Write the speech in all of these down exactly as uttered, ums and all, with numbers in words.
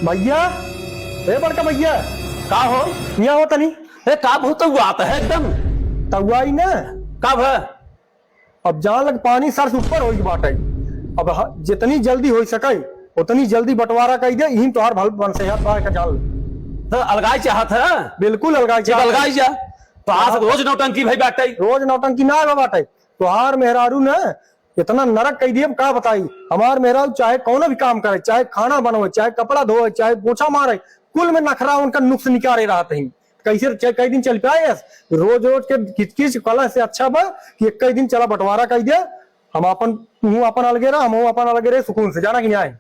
भइया, ए बड़का भइया। का हो? हियाँ हो तनी। ए, का भूतउआत है एकदम? तउआई ना। का भ? अब जान लग, पानी सर से ऊपर होई बाटे। अब ह-, जितनी जल्दी होई सके, उतनी जल्दी बंटवारा कइ दे, इही तोहार भल बनसेहत बा, एका जान ले। तो अलगाई चाहत है? बिल्कुल अलगाई जब चाहत है। अलगाई जा, तो आज हाँ। रोज नौटंकी भई बाटे। रोज नौटंकी ना बा बाटे। तोहार मेहरारू ना इतना नरक कइ दिए, अब का बताई। हमार मेहरारू चाहे कौनो भी काम करे, चाहे खाना बनवे, चाहे कपड़ा धोवे, चाहे पोछा मारे, कुल में नखरा उनका नुक्स निकारे रहत ही। कैसे च-, कई दिन चल पाए? रोज रोज के किचकिच कला से अच्छा बा कि एक ही दिन चला बंटवारा कइ दे, हम अपन, तू अपन अलगे रह, हम अपन अलगे रह, सुकून से, जाना कि नहीं आए।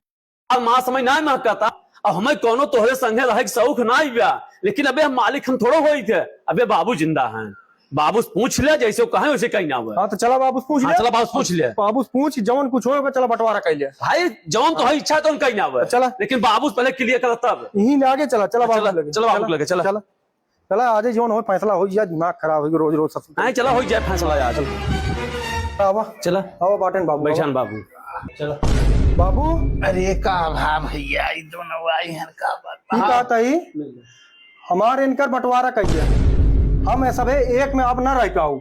अब माँ समय ना महकता, अब हमें कौनो तोहरे संगे रहे के शौक ना बा, लेकिन अबे हम मालिक हम थोड़ो होई थे, अबे बाबू जिंदा हैं। बाबू से पूछ ले, जैसे वो कहे वैसे कहीं ना हुआ। हाँ, तो चला बाबू से पूछ हाँ, ले। चला बाबू से पूछ ले। बाबू से पूछ, जौन कुछ होए, चला बंटवारा कइ ले। भाई, जौन तो हाँ। है इच्छा तो कहीं ना हुआ। चला। लेकिन बाबू से पहले clear कर तब। यहीं ले आगे चला, चला बाबू चला, लगे। चला बाबू चला। लगे, चला। चला। चला, आज जौन हो फैसला हो जाए, दिमाग खराब हो रोज रोज ससुर। नहीं, चला हो जाए फैसला यार, चल। आवा। चला। आवा बाटेन बाबू, बैठान आवा। बाबू। चला। बाबू। अरे का भा भइया, ई दोनों आई हैं, का बात? ई हाँ। बात आई, हमार इनकर बंटवारा कइ दे। हम ए सभे एक में अब ना रह पाऊ।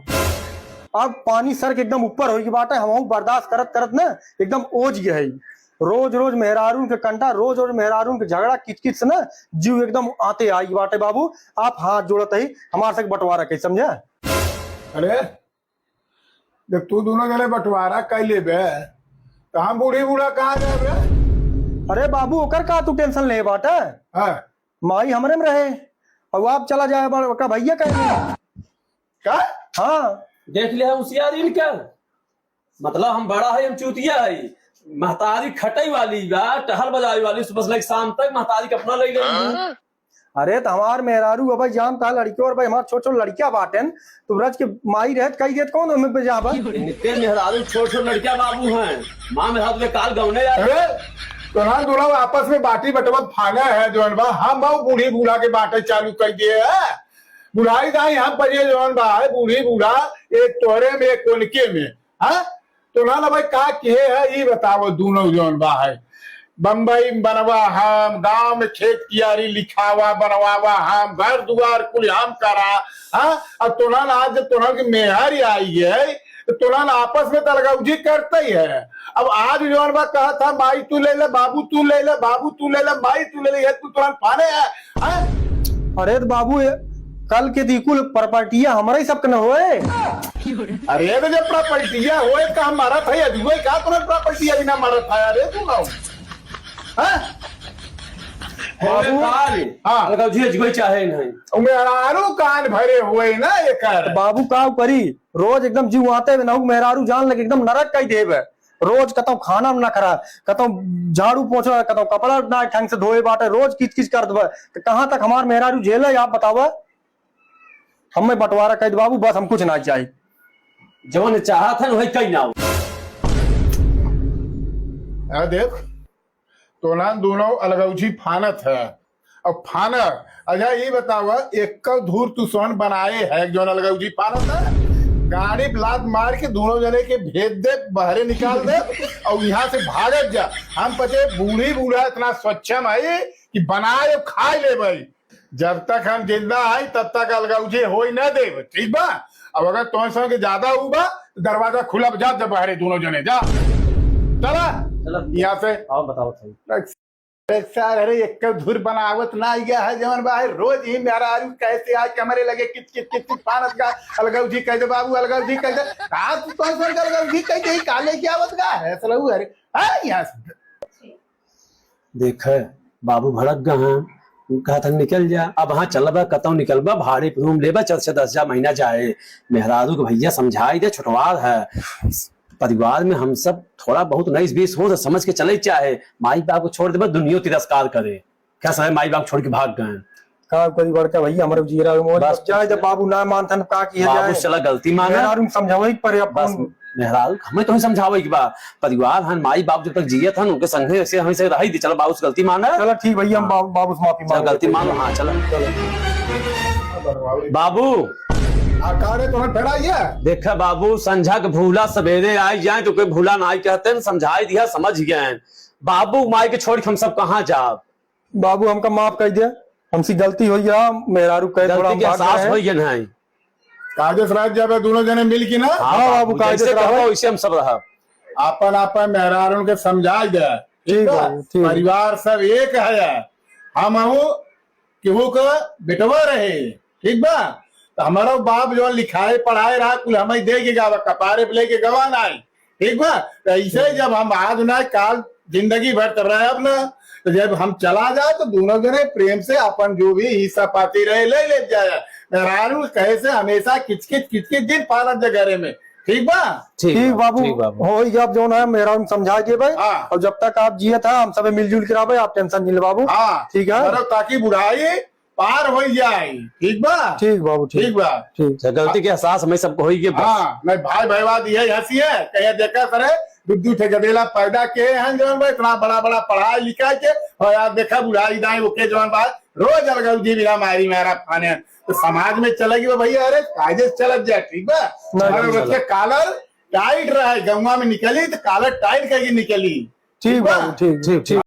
अब पानी सर के एकदम ऊपर होई के बाटे, हमहू बर्दाश्त करत करत ना एकदम ओज गए है। रोज रोज मेहरारून के कंटा, रोज रोज मेहरारून के झगड़ा, किचकिच से ना जीव एकदम आते आई बाटे बाबू। आप हाथ जोड़त ही, हमार से बंटवारा कइ, समझे? अरे, जब तू दोनों जने बंटवारा कइ लेबे, तो हम बूढ़ी बूढ़ा कहाँ जाबे? अरे बाबू, ओकर का तू tension ले बाटे? हाँ। माई हमरे में रहे, और आप चला जाए बड़-, ओकर भइया कहे। का? हाँ। देख ले होशियारी इनका। मतलब हम बड़ा है, हम चूतिया है। महतारी खटई वाली बा, टहल बजावे वाली, सुबह से लेके शाम तक महतारी के अपना ले गई। हाँ? अरे, तो हमार मेहरारू अब जानता है लड़कियों, और भाई हमार छोट छोट लड़किया बाटेन, तो ब्रज के माई रहत कही देत कौन हमें बजाबा? इनके मेहरारू छोट छोट लड़किया बाबू हैं, माँ मेहरारू के काल गौने यार। अरे, तोहरा दोनों आपस में बाटी बटवत फाना है, जौन बा, हम बाऊ बूढ़ी बूढ़ा के बाटे चालू कर दिए है। बुढ़ाई दाई हम पर ये जौन बा है, बूढ़ी बूढ़ा, एक तोहरे में, एक उनके में। हाँ? तो ना, ना भाई, का किहे है, ई बताओ, दोनों जौन बा है, बम्बई में बनवा हम, गांव में खेत कियारी लिखावा, बनवावा हम, घर दुआर कुल हम करा, हाँ? अब तोहन आज जब तोहन के मेहर आई है, तो तोहन आपस में तलगौजी करते ही है। अब आज जौन बा कहत है, "माई तू ले ले, बाबू तू ले ले, बाबू तू ले ले, माई तू ले ले," ये तू तोहन फाने है, हैं? अरे तो बाबू, ये कल के दी कुल प्रॉपर्टिया हमारा ही सबके न होए। अरे तो जब प्रॉपर्टिया होए तो हम मारत है, अजुए का तुम्हें प्रॉपर्टिया भी ना मारत है, अरे तू ना। हैं? बाबू, हाँ। अलगौजी अजुए चाहे नहीं। मेहरारू कान भरे हुए ना एकर। बाबू का करी, रोज एकदम जीव आते हुए ना, मेहरारू जान लगे एकदम नरक कई देबे। रोज कतौ खाना में नखरा, कतौ झाड़ू पोछा, कतौ कपड़ा ना ढंग से धोए बाटे, रोज किच किच कर देबे। तो कहाँ तक हमार मेहरारू झेले, आप बतावा? हमें बंटवारा कई दे बाबू, बस हम कुछ ना चाही। जवन चाहत हन वही कई ना हो। आ देख, तोहन दोनों अलगौजी फानत है। अब फाना, अच्छा ये बतावा, एक धूर तू सोहन बनाए है, जौन अलगौजी फानत है? गाड़ी पे लात मार के दोनों जने के भेज दे, बाहरे निकाल दे, और यहाँ से भागत जा। हम पचे बूढ़ी बूढ़ा इतना स्वच्छम है कि बनाए और खाए ले भाई। जब तक हम जिंदा है, तब तक अलगौजी होई ना देब, ठीक बा? अब अगर तोहन सोहन के ज्यादा ऊ बा, तो दरवाजा खुला बा, जा, जा बाहरे दोनों जने, जा। चला, चला। यहाँ से। आओ, बताओ सही। एक सार, अरे, एक धुर बनावत ना आइया है, जवन बा है, रोज ही मेहरारू कैसे आके हमरे लगे किच, किच, किच, किच फानत का, "अलगौजी कह दे बाबू, अलगौजी कह दे।" का तू कौन सा अलगौजी कह दे, का लेके आवत का है, सलऊ, अरे, हाँ, यहाँ से। देख, बाबू भड़क गए हैं, कहत हन, "निकल जा।" अब हाँ, चलबा, कतौ निकलबा, भाड़े पे रूम लेबा, चल से दस हजार महीना जाए। मेहरारू के भैया समझाई दे, छोटवार है। परिवार में हम सब थोड़ा बहुत उन्नीस बीस हो तो समझ के चले चाहे, माई बाप को छोड़ देबे, दुनिया तिरस्कार करे। क्या सारे माई बाप छोड़ के भाग गए? का करी बड़का भैया, हमारे जीरा में बस। जाए जब बाबू ना मानतन, का किया बाबू जाए? चला गलती माना। मेहरारू समझावे के पड़े अब बस। कौन? मेहरारू, हमें तो ही समझावे के बा। परिवार हन, माई बाप जब तक जियत हन, उनके संगे ऐसे हमें से रही दी। चला बाबू से गलती माना। चला ठीक भैया, हम हाँ। बाबू, बाबू से माफी चला मांग गलती लेते हैं। मान लो, हाँ, चला। चलो। बाबू। आ, का रे, तोहर फेरा ये? देखा बाबू, संझा के भूला सवेरे आई जाए, तो कोई भूला ना आई कहते हैं, समझाई दिया, समझ गए हैं। बाबू माई के छोड़ के हम सब कहाँ जाब? बाबू, हमका माफ कर दे, हमसे गलती होइ गया, मेहरारू कहे थोड़ा गलती हम के भाग एहसास गए हैं। होइ गया है। कायदे से रह जाबे दोनों जने मिल के ना। हाँ, हाँ बाबू, बाबू, कायदे जैसे से रहो। कहबो, वैसे हम सब रहब। आपन, आपन मेहरारून के समझाइ दे, ठीक ठीक बा? बाबू, ठीक। परिवार सब एक है, हम हूँ केहू का बेटवा रहे, ठीक बा? तो हमारा बाप जो लिखाए पढ़ाए रहा, कुल हमें दे के गवा, कपारे पे लेके गवा ना है, ठीक बा? तो ऐसे ही जब हम आज ना, काल जिंदगी भर तब रहे अब ना, तो जब हम चला जाए तो दोनों जने प्रेम से अपन जो भी हिस्सा पाती रहे, ले ले जाए। मेहरारू कहे से हमेशा किचकिच किचकिच दिन पालन दे घरे में, ठीक बा? ठीक ठीक बाबू, बाबू, ठीक बाबू। हो, ये आप जौन है, मेहरारू समझा के भाई। हाँ। और जब तक आप जियत है, हम सबे मिलजुल के रहबे, आप tension नहीं ले बाबू। हाँ। ठीक है? मरो ताकि बुढ़ाई पार होइ जाए, ठीक बा? ठीक बाबू, ठीक। ठीक बा। ठीक। तो गलती के एहसास हमें सबको होइ गया बस। हाँ, नहीं भाई, भाई बात यही हंसी है, कहे देखा करे, दू दू ठे गदेला पैदा के हैं जौन बा, इतना बड़ा बड़ा पढ़ाई लिखाई के, और यार देखा बुढ़ाई दाई ओके जौन बा, रोज अलगौजी बिना मारी मारा फाने। तो समाज में चलेगी वो भैया, अरे कायदे से चलत जाए, ठीक बा? नहीं, अरे नहीं रोज के चलत। Collar tight रहे, गौवा में निकली तो collar tight करके निकली। ठीक ठीक बा? बाबू, ठीक, ठीक, ठीक।